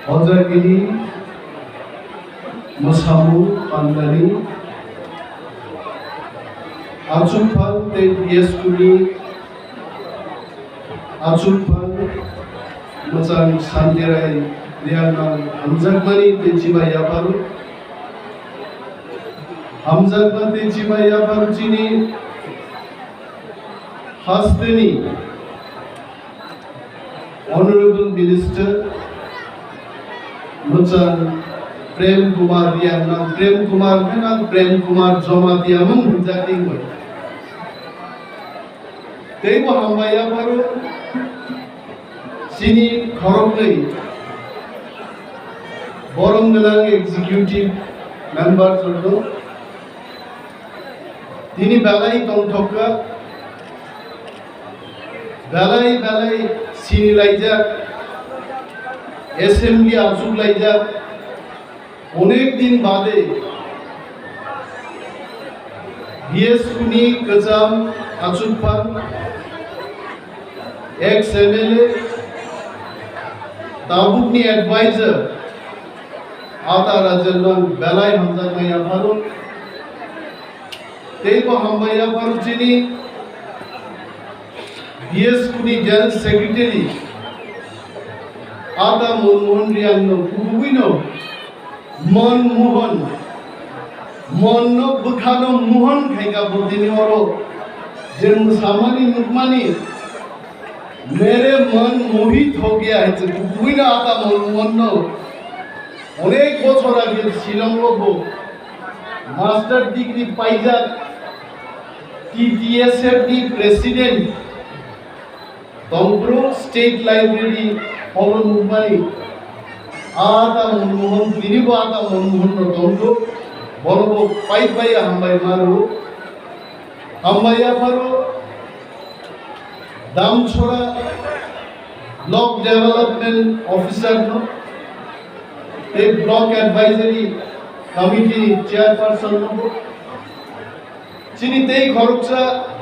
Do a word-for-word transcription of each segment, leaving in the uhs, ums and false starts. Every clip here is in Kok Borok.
Hojagiri mwsamung pandani achukphang tei B S Q ni achukphang mwchang Santirai Riangno hamjakmani tei chibai yapharo. Hamjakma tei chibai yapharo chini hasteni Honorable Minister mwchang Prem Kumar Riang nang Prem Kumar khe nang Prem Kumar Jamatia mung hwnjak tei bai. Teibo hambai yapharo chini khoroknwi borom gwnang executive member joto tini belai tongthokka. Belai belai sinilaijak, assembly achuklaijak, onek din bade B S Q ni kwcham achukphang ex M L A, tabukni advisor, Ata Rajendrang belai hamjaknai yapharo. Teibo hambai yapharo chini B S Q ni General Secretary Ata Manmohan Riang no kubui no Manmohan, Mon no bwkha no Mohan khaika bo tini oro je mwsamani nukmani mere Mon mohit ho gaya hai se kubui no Ata Manmohan no onek bochor age Shillong o bo master degree paijak, T T S F ni president tongphuru state library holo nukmani Ata Manmohan tini bo Ata Manmohan no tongthok bono bo pai pai hambai maro hambai yapharo Damchora block development officer no tei block advisory committee ni chairperson no bo chini tei khoroksa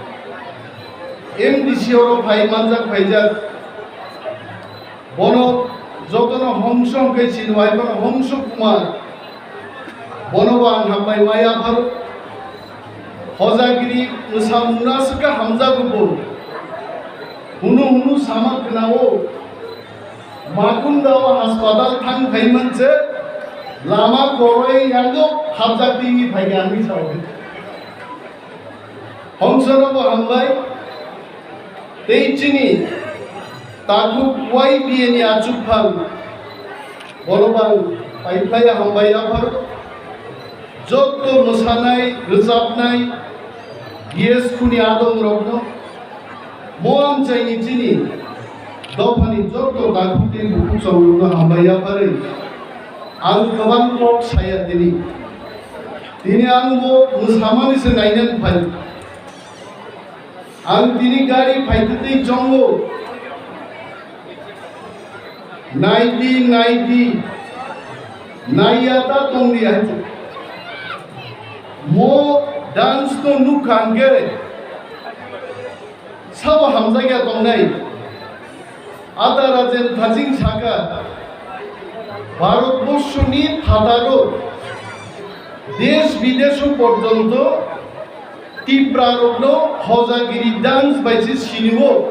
M D C oro phai manjak phaijak bono jotono hongso hwnkhe chini wai bono hongso Kumar bono bo ang hambai maya pharo. Hojagiri mwsamungno aswk khe hamjago bo. Hunu hunu sama khwnao. Makunda o haspatal thang phai manse lama koroi yango hapjak twi phai ani sao. Hongsono bo hambai. Tei chini takhuk Y B A ni achukphang bono bang paiphlaiya hambai yapharo. Jotto mwsanai, rwchapnai, B S Q ni adongrokno, mo amchaini chini dophani jotto takhuk tei bukhuk chongrokno hambai yapharwi ang kwbang kok saya tini. Tini ang bo mwsamani se nainani phai. Ang tini gari phaitwi twi chongo. Naidi, naidi, naiya ta tongdi hai. Mo dance no nukha hwnkhe sabo hamjakya tongnai. Ada Rajen Thajing saka, Bharatborsho ni phataro, desh bidesho porjonto Tipra rokno Hojagiri dance bai se sinio.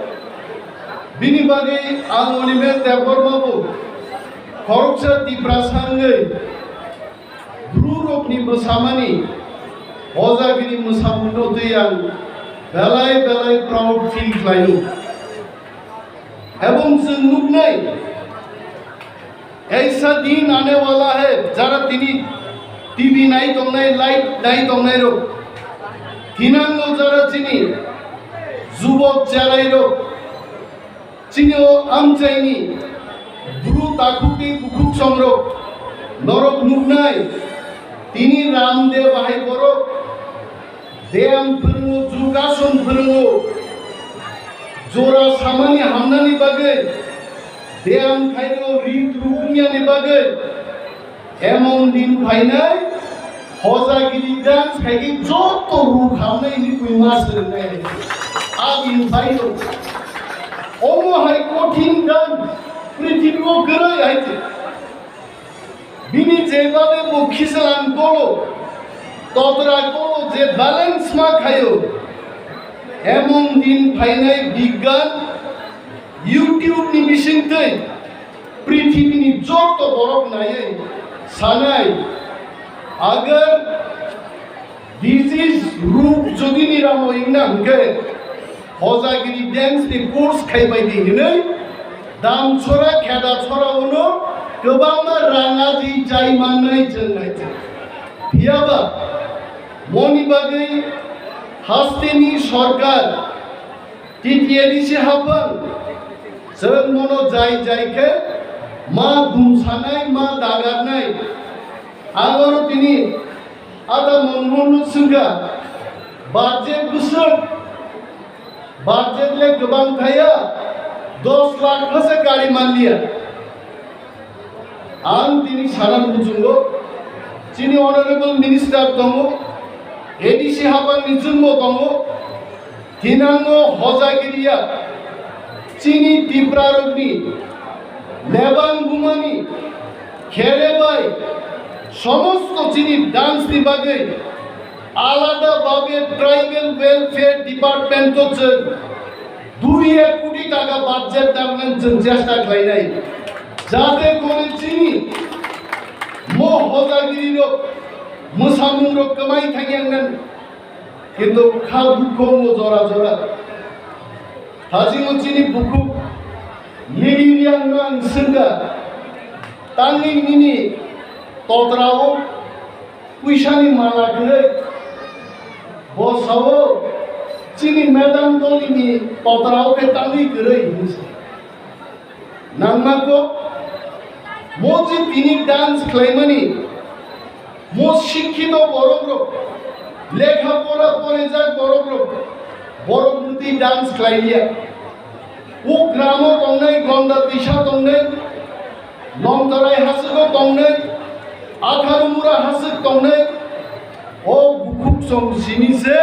Bini bagwi ang Animesh Debbarma bo khoroksa Tiprasa wngwi Bru rokni mwsamani Hojagiri mwsamungno twi ang belai belai proud feel khlaio. Ebong chwng nuknai, aisa din aane wala hai, jara tini T V nai tongnai, live nai tongnai rok, thinango jara chini jubok cherai rok, chini o amchaini bru takhuk tei bukhuk chongrok norok nuknai, tini Ramdev hai borok Beyam phwrwngo, jogason phwrwngo. Jora samani hamnani bagwi, beyam khaino rit rukniyani bagwi. Emon din phainai, Hojagiri dance khaikhe joto ruk hamnai hinwi buima swrwngnai hai. A din phaino. Omo hai kothin dance, prithibi o kwrwi hai se. Bini jebade bo khisalang kolo, totra kolo je balance ma khayo, emon din phainai bigyan YouTube ni bisingtwi prithibini joto borok naiwi sanai, agar disease ruk jodi niramo wngna hwnkhe, hojagiri dance ni course khaibai di hinwi dam chora kheda chora uno kwbangma rang aji chai mannai chwng naijak. Phiyaba moni bagwi hasteni sorkar T T A D C haphang chwng mono jai jai khe ma dumsanai ma dagarnai. Ang oro tini Ada Manmohan no swngkha, budget bwswk, budget le kwbang thaya, dos lakh phasa gari manliya. Ang tini sana muchungo, chini honorable minister tongo, A D C haphang ni chwngbo tongo, Thinango hojagiriya chini Tiprarokni lebang bumani khere bai somosto chini dance ni bagwi alada babe tribal welfare department o chwng dui ek koti taka budget daknani chwng chesta khlainai, jate kore chini mo hojagiri rok mwsamung rok kwmai thangya wngnani. Kintu kha dukho mo jora jora. Hajingo chini bukhuk, nini yang no ang sengga, tangni nini totrao puisani mala kwrwi, bo sao chini madam dolini totrao khe tangwi kwrwi hinwi sa. Nangma kok, mo je tini dance khlaimani, mo sikhito borok rok, lekha pora porijak borok rok, borok mwtwi dance khlai liya. O gramo tongnai, Gonda Tisa tongnai, Nongtarai haswk o tongnai, Atharumura haswk tongnai, o bukhuk song sini se,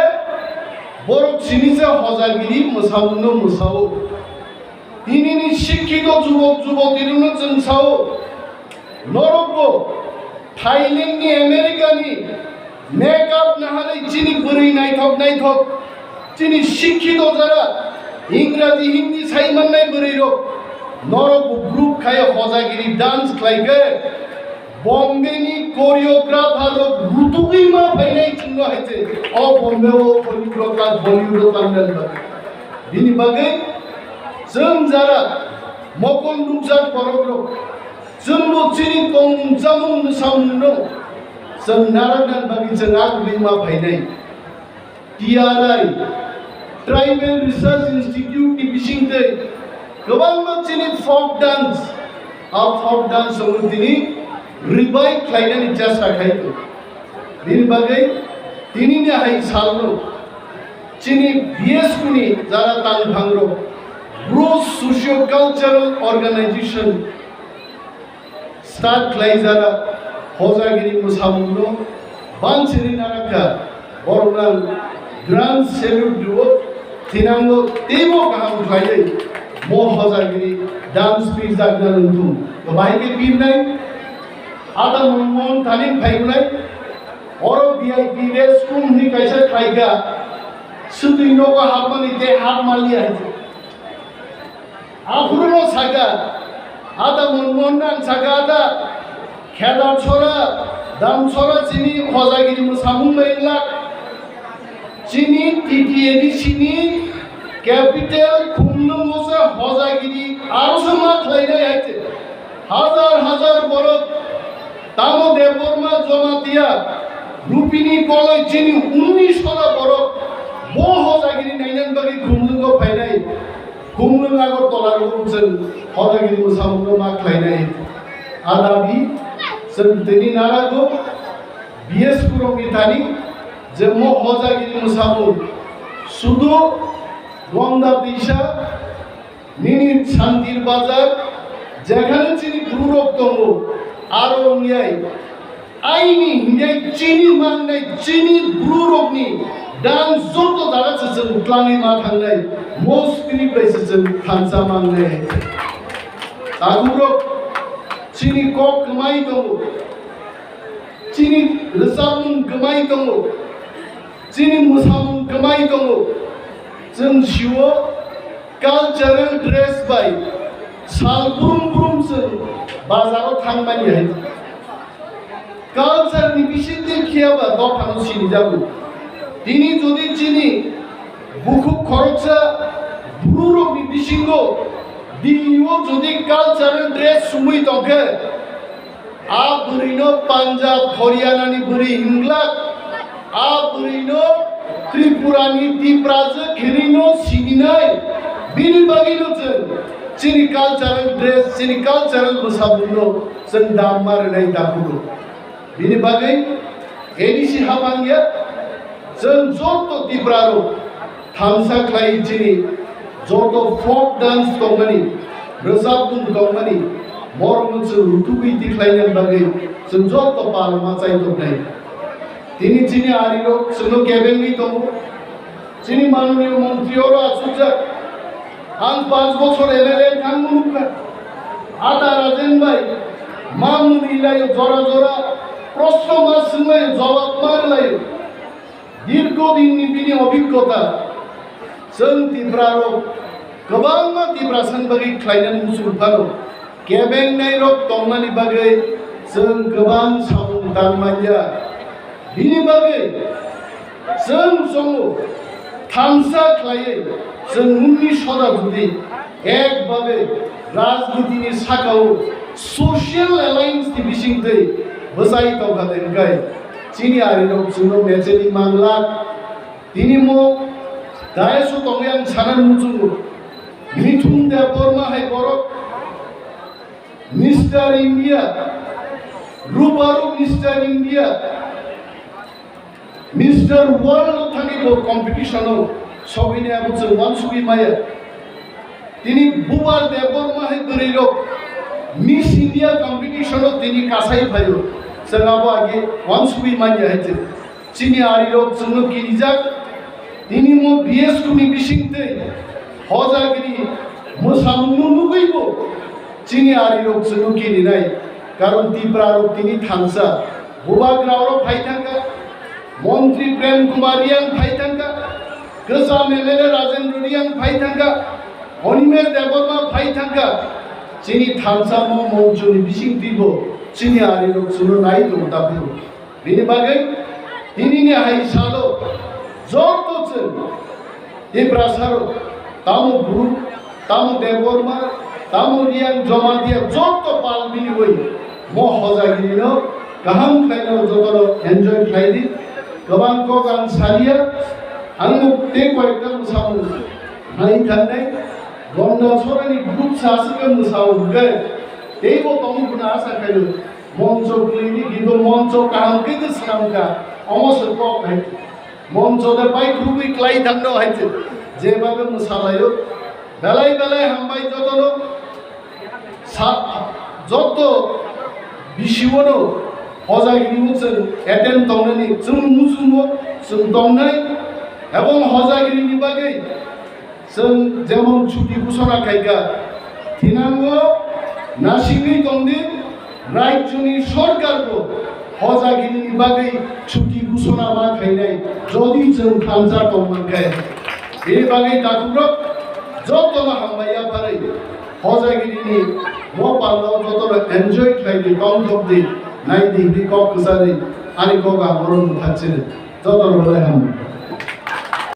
borok sini se hojagiri mwsamungno mwsao. Tinini sikhito jubok jubotirokno chwng sao, norokbo Thailandni, Americani makeup naharwi chini bwrwi naithok naithok, chini sikhito jara Ingraji, Hindi sai mannai bwrwirok, norokbo group khai hojagiri dance khlaikhe, Bombay ni choreographer rok rutugwi ma phainai chwngno hai se. O Bombay o Hollywood o tang, Bollywood o tang nani bagwi. Bini bagwi chwng jara mokol nukjak borok rok, chwngbo chini tongmung chamung mwsamung no chwng narak nani bagwi chwng agwi ma phainai. T R I, Tribal Research Institute ni bisingtwi kwbangma chini folk dance, a folk dance rokno tini revive khlainani chesta khai tongo. Bini bagwi tinini hai salno chini B S P ni jara tangphangrok, Bru Socio Cultural Organization, start khlai jara hojagiri mwsamungno bansiri narakha, borokno ang grand salute rwo, thinango teibo kaham khlaiwi mo hojagiri dance pirjakna nungthung. Bahai khe pirnai, ada mon mon thaning phaigunai, oro V I P rest room hwnwi kaisa khlaikha, swtwi nogo hapmani tei hap manliya hai. Aphuru no saka, ada Manmohan ang saka ada, kheda chora, dam chora chini hojagiri mwsamung bai wngla. Chini T T A D C ni capital Khumlwngo se hojagiri aro se ma khlainai hai se. Hajar hajar borok tamo Debbarma Jamatia Rupini Koloi chini unnish hora borok bo hojagiri nainan bagwi Khumlwngo phainai. Khumlwng Agartala rok chwng hojagiri mwsamungno ma khlainai. A dabi chwng tini narago B S P rokni thani je mo hojagiri mwsamung sudu Gongda Tisa nini Santir Bazar jekhane chini bru rok tongo aro wngyai. Aini hinwi chini mangnai, chini bru rokni dance joto jaga se chwng twlangwi ma thangnai, mo spirit bai se chwng thansa mangnai. Takhuk rok chini kok kwmai tongo, Chini rwchapmung kwmai tongo, chini mwsamung kwmai tongo. Chwng sio cultural dress bai sal brum brum chwng bazaro thangmani hai. Culture ni bisingtwi khiyaba dophano sinijago. Tini jodi chini bukhuk khoroksa bwrwirokni bisingo Delhi o jodi cultural dress sumui tongkhe, a bwrwino Punjab, Haryana ni bwrwi hinglak, a bwrwino Tripura ni Tiprajwk hinwino sininai, bini bagwino chwng chini cultural dress, chini cultural bwsamungno chwng damma rwnai dakugo. Bini bagwi A D C habang ya, chwng joto Tipra rok thansa khlai chini joto folk dance tongmani, rwchapmung tongmani, borokno chwng rutugwi tikhlaina bagwi chwng joto palma chai tongnai. Tini chini arirok chwngno kebengwi tongo. Chini manoniyo montri oro achukjak. Ang panch bochor M L A thangma nukha. Ata Rajen bai, ma mwnwi laio, jora jora proshno ma swnglaio, jawab ma rwlaio. Dirgho dinni bini obhiggota. Chwng Tiprarok kwbangma Tiprasani bagwi khlainani muchung phano. Kebengnai rok tongmani bagwi chwng kwbang samung tang manya. Bini bagwi chwng chongo thansa khlaiwi chwng nungni soda jodi ek bagwi rajnitini sakao social alliance ni bisingtwi bwchai tongkha de hwnkhe chini arirok chwngno mecheli manglak. Tini mo dais o tongwi ang sanani muchungo, Mithun Debbarma hai borok Mister India, Ruparu Mister India, Mister World thani bo competition o sogwini abo chwng uansugwi maya. Tini Bubar Debbarma hai bwrwi rok Miss India competition o tini kasai phaio, chwng abo age uansugwi manya hai chwng. Chini arirok chwngno kirijak. Tini mo B S Q ni bisingtwi hojagiri mwsamungno nugwibo chini arirok chwngno kirinai. Karon Tiprarok tini thansa. Bubagrarok phai thangkha. Montri Prem Kumar Reang phai thangkha. Kwcham M L A Rajendra Reang phai thangkha. Animesh Debbarma phai thangkha. Chini thansa mo monchoni bisingtwibo chini arirok chwngno nai tongo daphuru. Bini bagwi tinini hai salo joto chwng Tiprasarok, tamo Bru, tamo Debbarma, tamo Reang, Jamatia joto pal miliwi mo hojagirino kaham khlainano jotono enjoy khlai di. Kwbang kok ang salia, ang tei koyekta mwsamung hai thangnai, Gonda Sorani group sa aswk mwsamung hwnkhe teibo tongwi phano asa khaio. Moncho kwlwini gibo moncho kaham khe twi swnamkha, omo se kok hai. Moncho de pai khurui klai thangno hai se, jeba be mwsalaio. Belai belai hambai jotono, sa-, joto bisiwono hojagiri chwng attend tongnani chwng muchungo chwng tongnai, ebong hojagirini bagwi chwng jemon chuti ghosona khaikha, thinango nasingwi tongdi, rajyoni sorkarbo hojagirini bagwi chuti ghosona ma khainai, jodi chwng thansa tongmankhe. Bini bagwi takhuk rok jotono hambai yapharwi hojagirini mo palo jotono enjoy khlaidi, tongthokdi, naidi, hwnwi kok kwcharwi ani kok ang oro mwthakchini. Jotono belai hambai.